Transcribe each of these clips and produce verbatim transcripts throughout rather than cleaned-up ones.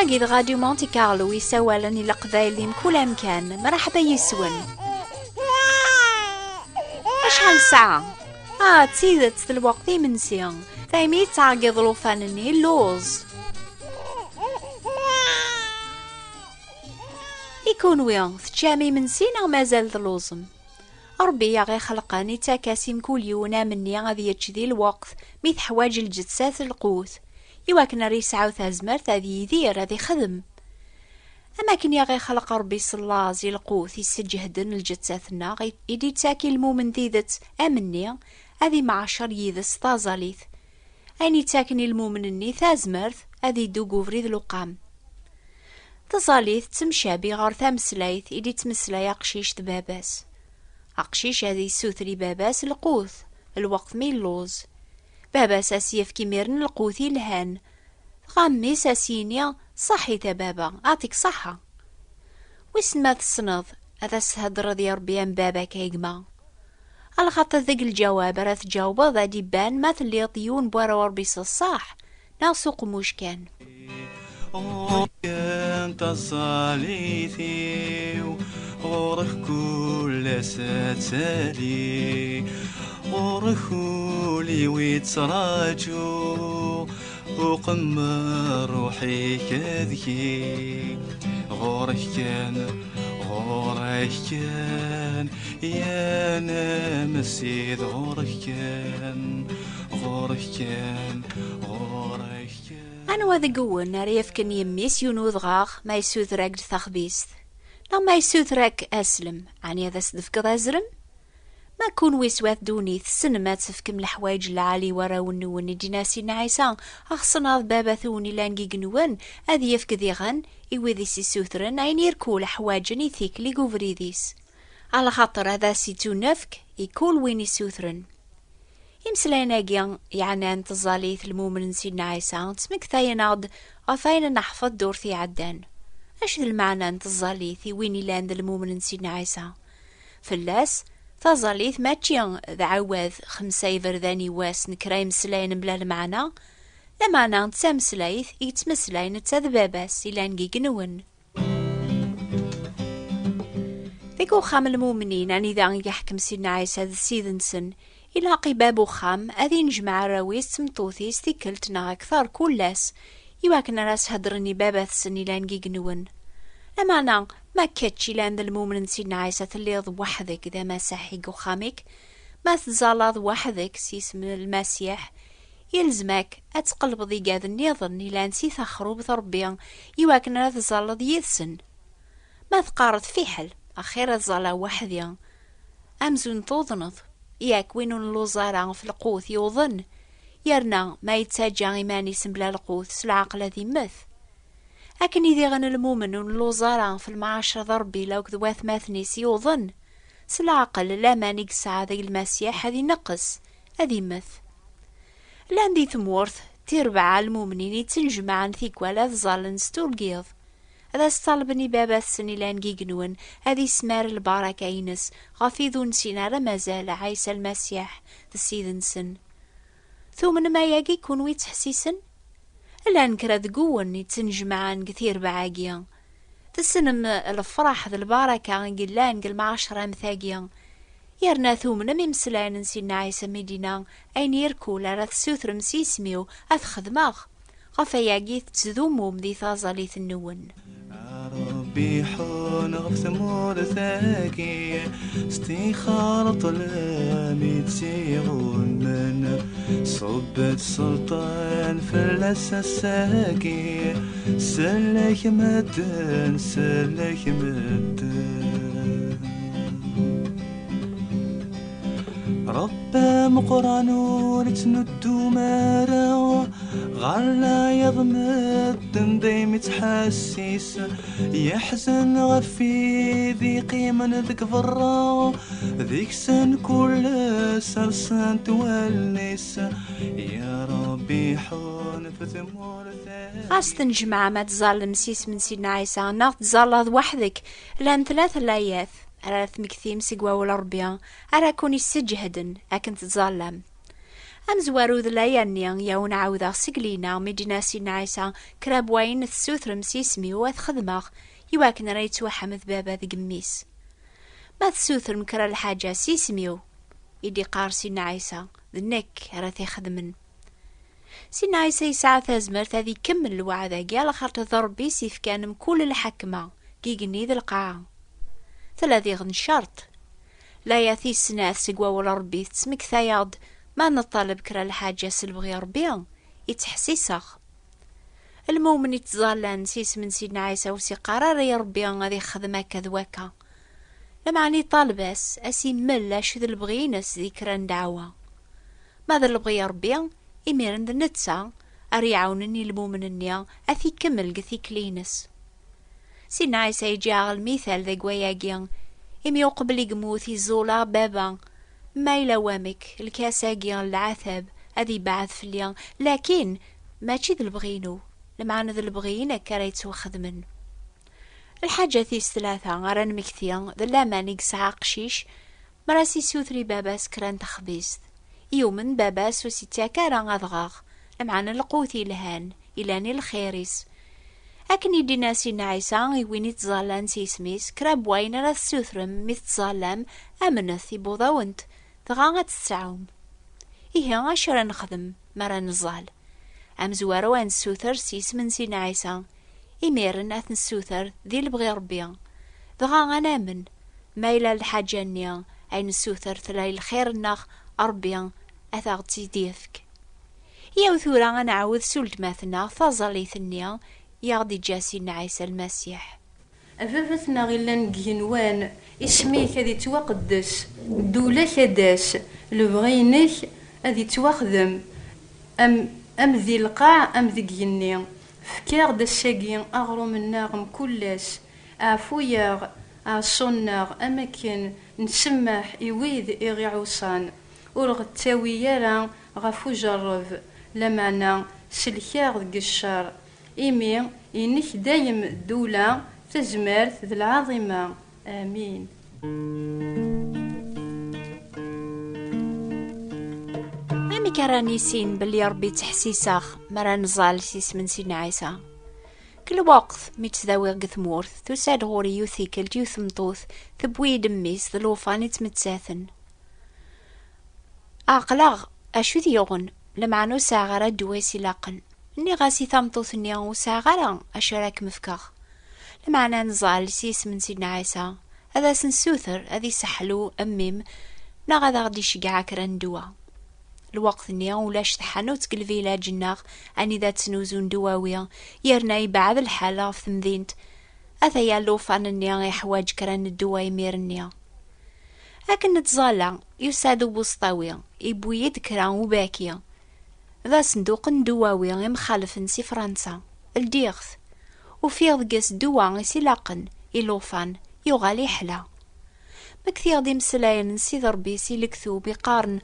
Deg Radio Monte Carlo i sawalen i Leqbayel di mkul amkan. Mraḥba yis-wen. Acḥal ssaɛa? Ah, d tidet, d lweqt imensi. Taymi yettɛeggiḍ llufan-nni, lluẓ. I kunwi, teččam imensi neɣ mazal telluẓem? Ṛebbi i aɣ-ixelqen ittak-as i mkul yiwen amenni ad yečč di lweqt mi teḥwaǧ lǧettat lqut, iwakken ara yesɛu tazmert ad yidir, ad ixdem. Am akken i aɣ-ixleq Ṛebbi s llaẓ i lqut isseǧhden lǧettat-nneɣ, i, i d-ittak i lmumen tidet amenni, ad imɛacer yid-s taẓalit. Ayen ittaken i lmumen-nni tazmert ad iddu deg ubrid lewqam. Taẓalit tettemcabi ɣer tameslayt i d-ittmeslay aqcic d baba-s. Aqcic ad yessuter i baba-s lqut, lweqt mi yelluẓ. Baba-s a s-yefk imiren lqut yelhan. Dɣa mmi-s a s-yini: "Ṣaḥit a baba, aɛṭik ṣaḥa." Wissen ma tessneḍ ad as-theddreḍ i Ṛebbi am baba-k a gma? Alaxaṭer deg lǧawab ara tǧawbeḍ ad d-iban ma telliḍ d yiwen n warraw Ṛebbi s ṣṣeḥ neɣ s uqemmuc kan. Ɣur-k kan taẓallit-iw, ɣur-k kul ass ad tali, ɣur-k ul-iw ittraǧu, uqemmer ruḥ-ik ad ki. Ɣur-k kan, ɣur-k kan, ya namessid, ɣur-k kan, ɣur-k kan, ɣur-k kan. Anwa deg-wen ara yefken i mmi-s yiwen udɣaɣ ma yessuter-ak-d taxbizt? Neɣ ma yessuter-ak aslem, ɛni ad as-d-tefkeḍ azrem? Ma kunwi s wat ddunit tessnem ad tefkem leḥwayeǧ lɛali i warraw-nwen, i d-yenna Sidna Ɛisa: "Xeṣṣen ɣef baba-twen ilan deg yigenwen, ad yefk diɣen i wid i s-issutren ayen irkul ḥwaǧen i tikli deg ubrid-is." Alaxaṭer ad as-ittunefk i kul win issutren. Imeslayen-agi yeɛnan tẓallit lmumen n Sidna Ɛisa ttmektayen-aɣ-d ɣef ayen neḥfeḍ ddurt iɛeddan. Acu d lmeɛna n tẓallit i win ilan d lmumen n Sidna Ɛisa? Fell-as, taẓallit mačči d ɛawad xemsa iberdan i wass n kra imeslayen mebla lmeɛna, lameɛna d tameslayt i yettmeslay netta d baba-s ilan deg yigenwen. Deg uxxam n lmumnin anida i yeḥkem Sidna Ɛisa d Ssid-nsen, ilaq i bab uxxam ad inejmeɛ arraw-is d tmeṭṭut-is tikkelt neɣ akter kul ass, iwakken ara s-heddren i baba-tsen ilan deg yigenwen. Lameɛna, ma kečč ilan d lmumen n Sidna Ɛisa telliḍ weḥd-k d amasiḥi deg uxxam-ik, ma tettẓallaḍ weḥd-k s yisem n Lmasiḥ, yelzem-ak ad tqelbeḍ igad nniḍen ilan si texrubt Ṛebbi iwakken ara tẓalleḍ yid-sen. Ma teqqareḍ fiḥel, axir ad ẓalleɣ weḥd-i, amzun tuḍneḍ, yak win ur nelluẓ ara ɣef lqut yuḍen, yerna ma yettaǧǧa iman-is mebla lqut s leɛqel ad immet. Akken i diɣen lmumen ur nelluẓ ara ɣef lemɛacra d Ṛebbi akked watmaten-is yuḍen, s leɛqel laman i yesɛa deg Lmasiḥ ad ineqqes, ad immet. Llan di tmurt tirbeɛa lmumnin yettnejmaɛen tikwal ad ẓallen s turgiḍ, ad as-ṭalben i baba-tsen ilan deg yigenwen ad ismar lbaraka-ines ɣef wid ur nessin ara mazal Ɛisa Lmasiḥ d Ssid-nsen. Tumnem ayagi kunwi ttḥessisen? Llan kra deg-wen yettnejmaɛen deg tirbeɛa-agi. Tessnem lefraḥ d lbaraka i yellan deg lemɛacra am tagi. Yerna tumnem imeslayen n Sidna Ɛisa mi d-yenna: "Ayen irkul ara tessutrem s yisem-iw, ad t-xedmeɣ." Ɣef wayagi tettdumum di taẓallit-nwen. A Ṛebbi, ḥun ɣef tmurt-agi, s tixer ṭṭlam i tt-iɣummen, ṣubb-d sselṭan fell-as ass-agi, sellek medden, sellek medden. Ṛebbi ameqqran ur ittnuddum ara, ɣer leɛyaḍ medden dayem ittḥessis, yeḥzen ɣef wid iqqimen deg berra, deg-sen kul ass rsent wallen-is, ya Ṛebbi ḥun f tmurt. Ɣas tnejmaɛem ad tẓallem s yisem n Sidna Ɛisa neɣ tẓallaḍ weḥd-k, llan tlata layat ara tmektim seg wawal n Ṛebbi ara ken-isseǧhden akken tẓallam. Amezwaru d laya-nni i awen-ɛawdeɣ seg lina mi d-yenna Sidna Ɛisa: "Kra n wayen tessutrem s yisem-iw ad t-xedmeɣ, iwakken ara yettwaḥmed Baba deg Mmi-s." "Ma tessutrem kra n lḥaǧa s yisem-iw," i d-iqqar Sidna Ɛisa, "d nekk ara t-ixedmen." Sidna Ɛisa yesɛa tazmert ad ikemmel lweɛd-agi, alaxaṭer d Ṛebbi i s-ifkan mkul lḥekma deg igenni d lqaɛa. Tella diɣen ccerṭ. Laya tis snat seg wawal n Ṛebbi tettmektay-aɣ-d: "Ma neṭṭaleb kra n lḥaǧa s lebɣi n Ṛebbi, ittḥessis-aɣ." Lmumen ittẓallan s yisem n Sidna Ɛisa ur s-iqqar ara i Ṛebbi ad ixdem akka d wakka. Lameɛna iṭaleb-as a s-immel acu d lebɣi-ines di kra n ddeɛwa. Ma d lebɣi n Ṛebbi, imiren d netta ara iɛawnen i lmumen-nni ad t-ikemmel deg tikli-ines. Sidna Ɛisa yeǧǧa-aɣ lmital deg wayagi, imi uqbel i yemmut iẓul-aɣ Baba: "Ma yella wamek, lkas-agi n leɛtab ad ibeɛɛed fell-i, lakin mačči d lebɣi-inu, lameɛna d lebɣi-inek ara yettwaxedmen." Lḥaǧa tis tlata ara nmekti d laman i yesɛa aqcic mi ara s-isuter i baba-s kra n texbizt. Yumen baba-s ur s-ittak ara adɣaɣ, lameɛna lqut yelhan, ilan i lxir-is. Akken i d-yenna Sidna Ɛisa i win ittẓallan s yisem-is: "Kra n wayen ara tessutrem mi tettẓallam, amnet, iwweḍ-awen-t, dɣa ad t-tesɛum." Ihi, acu ara nexdem mi ara nẓall? Amezwaru ad nessuter s yisem n Sidna Ɛisa, imiren ad t-nessuter di lebɣi Ṛebbi, dɣa ad namen, ma yella lḥaǧa-nni ay nessuter tella i lxir-nneɣ, Ṛebbi ad aɣ-tt-id-yefk. Yaw tura ad nɛawed s uletma-tneɣ taẓallit-nni i aɣ-d-iǧǧa Sidna Ɛisa Lmasiḥ. A Baba-tneɣ yellan deg igenwan, isem-ik ad ittwaqeddes, ddula-k ad d-tas, lebɣi-inek ad ittwaxdem, am, am di lqaɛ am deg igenni. Efk-aɣ-d ass-agi aɣrum-nneɣ mkul ass. Ɛfu-yaɣ aɛeṣṣu-nneɣ, am akken nsemmeḥ i wid i ɣ-iɛuṣan. Ur ɣ-ttawi ara ɣef ujerreb, lameɛna sellek-aɣ deg ccer, imi inek dayem ddula, tazmert d lɛaḍima. Amin. Amek ara nissin belli Ṛebbi ttḥessiseɣ mi ara nẓall s isem n Sidna Ɛisa? Deg lweqt mi ttdawiɣ deg tmurt, tusa-d ɣur-i yiwet tikkelt yiwet tmeṭṭut, tewwi-yi-d mmi-s d llufan i ttmettaten. Ɛeqleɣ acu i t-yuɣen, lameɛna ur sɛiɣ ara ddwa i s-ilaqen. Nniɣ-as i tameṭṭut-nni ur sɛiɣ ara acu ara kem-fkeɣ. Lameɛna nẓall s yisem n Sidna Ɛisa, ad as-nessuter ad iseḥlu mmi-m, neɣ ad aɣ-d-iceggeɛ kra n ddwa. Lweqt-nni ulac tḥanut deg lvilaj-nneɣ anida ttnuzun ddwawi, yerna yebɛed lḥal ɣef temdint. Ataya llufan-nni iḥwaǧ kra n ddwa imir-nni. Akken nettẓalla, yusa-d ubuṣṭawi, iwwi-yi-d kra ubaki. D asenduq n ddwawi imxalfen si Fransa. Ldiɣ-t. Ufiɣ deg-s ddwa i s-ilaqen i llufan, yuɣal iḥla. Mmektiɣ-d imeslayen n Sidi Ṛebbi si lektub iqqaren: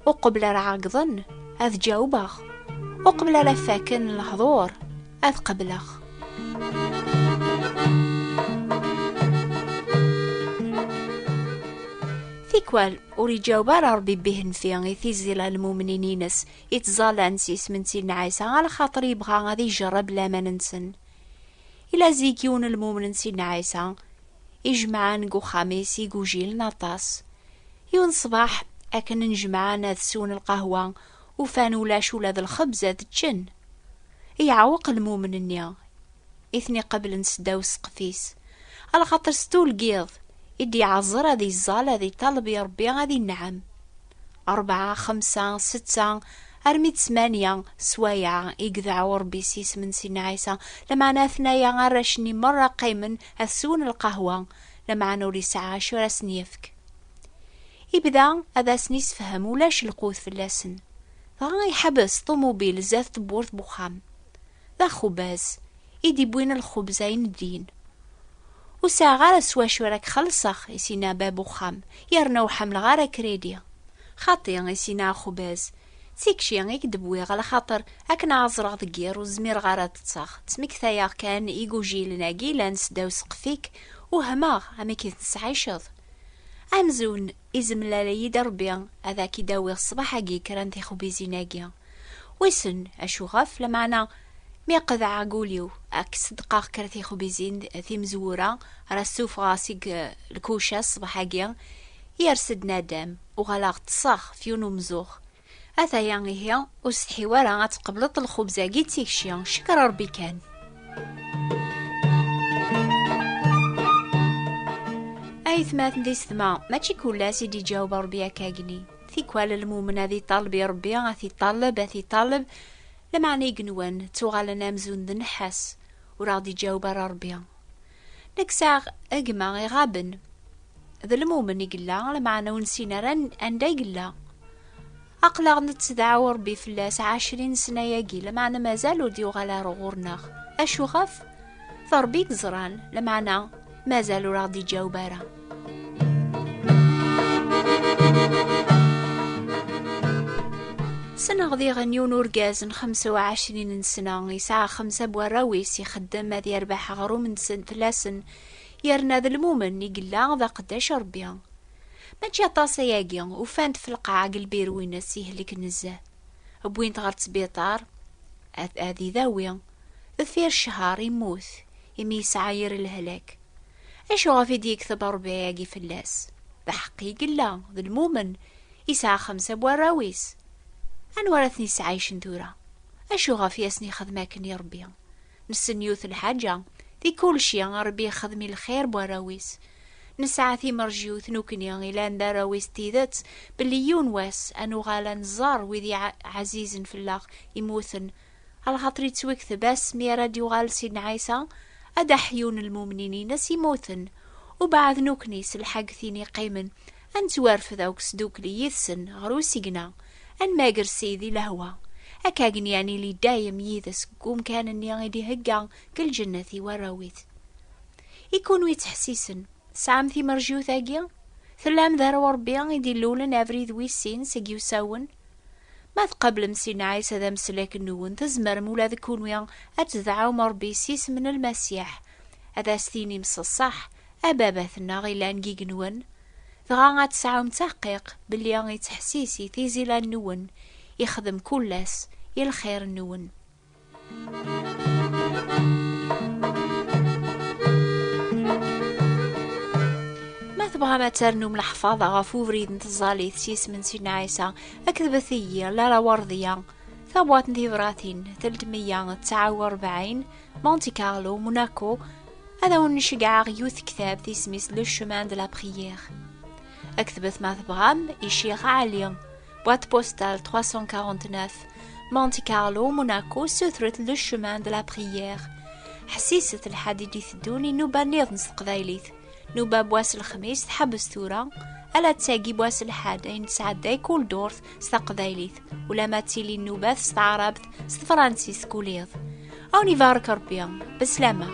"Uqbel ara ɛeggḍen, ad ǧawbeɣ. Uqbel ara faken lehdur, ad qebleɣ." Tikwal, ur iǧaweb ara Ṛebbi Bihenfi i tiẓila n lmumnin-ines ittẓallan s yisem n Sidna Ɛisa, alaxaṭer yebɣa ad ijerreb laman-nsen. Ila zik yiwen n lmumen n Sidna Ɛisa, ijemɛen deg uxxam-is igujilen aṭas. Yiwen ṣṣbeḥ, akken njemɛen ad swen lqahwa, ufan ulac ula d lxebz ad ččen. Yeɛweq lmumen-nni i ten-iqeblen seddaw ssqef-is, alaxaṭer s tul n yiḍ i d-iɛẓer ad iẓẓal, ad iṭaleb i Ṛebbi ad inɛem. Ṛebɛa, xemsa, setta, armi d tmanya swayeɛ i yedɛu Ṛebbi s yisem n Sidna Ɛisa, lameɛna atnaya arrac-nni merra qqimen ad swen lqahwa, lameɛna ur yesɛi acu ara sen-yefk. Ibda ad asen-isefhem ulac lqut fell-asen. Dɣa iḥebbes ṭumubil zdat tewwurt n wexxam. D axubaz i d-iwwin lxubz ayen din. "Ur sɛiɣ ara s wacu ara k-xellṣeɣ," i s-yenna bab uxxam, "yerna ur ḥemmleɣ ara kridi." "Xaṭi," i s-yenna axubaz, "d tikci i k-d-wwiɣ, alaxaṭer akken ɛeẓreɣ deg yiḍ ur zmireɣ ara ad ṭṭseɣ. Ttmektayeɣ kan igujilen-agi llan seddaw ssqef-ik, wehmeɣ amek i ten-tesɛiceḍ." Amzun izemlal-iyi-d Ṛebbi ad ak-id-awiɣ ṣṣbeḥ-agi kra n tixbizin-agi. Wissen acu ɣef, lameɛna mi qedɛeɣ deg wul-iw ad k-ṣeddqeɣ kra tixbizin timezwura ara ssufɣeɣ seg, eh, lkuca ṣṣbeḥ-agi, yers-d nadam, uɣaleɣ ṭṭseɣ f yiwen umzuɣ. Ataya ihi, ur setḥi ara ad tqebleḍ lxubz-agi d tikci, cekker Ṛebbi kan. Aytmaten d yessetma, mačči kul ass i d-iǧaweb Ṛebbi akkagni. Tikwal lmumen ad iṭaleb i Ṛebbi, ad t-iṭaleb, ad t-iṭaleb, lameɛna igenwan ttuɣalen amzun d nnḥas, ur aɣ-d-iǧaweb ara Ṛebbi. Nekk sɛiɣ gma iɣaben. D lmumen i yella, lameɛna ur nessin ara an-, anda i yella. Aql-aɣ nettedɛu Ṛebbi fell-as ɛecrin sna-agi, lameɛna mazal ur d-yuɣal ara ɣur-neɣ. Acu ɣef? D Ṛebbi i yeẓran, lameɛna mazal ur aɣ-d-iǧaweb ara. Ssneɣ diɣen yiwen urgaz n xemsa u ɛecrin n sna, yesɛa xemsa n warraw-is, ixeddem ad yerbeḥ aɣrum-nsen fell-asen, yerna d lmumen i yella d aqeddac Ṛebbi. Mačči aṭas ayagi, ufan-t f lqaɛa deg lbiru-ines, yehlek nezzeh. Wwin-t ɣer ttbiṭar, ad, ad idawi. Deffir ccher, immut, imi yesɛa yir lehlak. Acu ɣef i d-yekteb Ṛebbi-agi fell-as? D aḥeqqi i yella, d lmumen, yesɛa xemsa n warraw-is. Anwa ara ten-yesɛaycen tura? Acu ɣef i asen-ixdem akken i Ṛebbi? Nessen yiwet lḥaǧa, di kulci Ṛebbi ixdem i lxir n warraw-is. Nesɛa timerjiwt nekkni ilan d arraw-is n tidet, belli yiwen wass ad nuɣal ad nẓer wid iɛa-, ɛzizen fell-aɣ immuten, alaxaṭer yettwekteb asmi ara d-yuɣal Sidna Ɛisa, ad d-aḥyun lmumnin-ines immuten, ubeɛd nekkni s lḥaggtin iqqimen, ad nettwarfed akk sdukli yid-sen ɣer usigna, ad nmager Ssid i lehwa, akkagni ad nili dayem yid-s deg umkan-nni i d-ihegga deg lǧennet i warraw-is. I kunwi yettḥessisen, tesɛam timerjiwt-agi? Tellam d arraw Ṛebbi i d-ilulen abrid wis sin seg yusawen? Ma tqablem Sidna Ɛisa d ameslak-nwen, tzemrem ula d kunwi ad tedɛum Ṛebbi s yisem n Lmasiḥ, ad as-tinim s ṣṣeḥ: A Baba-tneɣ yellan deg yigenwan. Dɣa ad tesɛum taḥqiq belli yettḥessis i tizilan-nwen, ixdem kul ass i lxir-nwen. Ma tebɣam ad ternum leḥfaḍa ɣef ubrid n tẓallit s yisem n Sidna Ɛisa, ketbet-iyi la Lawardiya, tabwaṭ n tibratin, telt meyya tesɛa u rebɛin, Monte Carlo, Monaco. Ad awen-n-ceggɛeɣ yiwet tektabt isem-is Le Chemin de la Prière. Ketbet ma tebɣam i Ccix Ɛli, boîte postale trois cent quarante-neuf, Monte Carlo, Monaco, sutret Le Chemin de la Prière. Ḥessiset lḥad i d-iteddun i nnuba nniḍen s teqbaylit. Nnuba n wass lexmis tḥebbes tura, ala d tagi n wass lḥad ay nesɛedday kul ddurt s taqbaylit, ulamma d tili nnubat s taɛrabt, s tefransist kul iḍ. Ad wen-ibarek Ṛebbi. Beslama.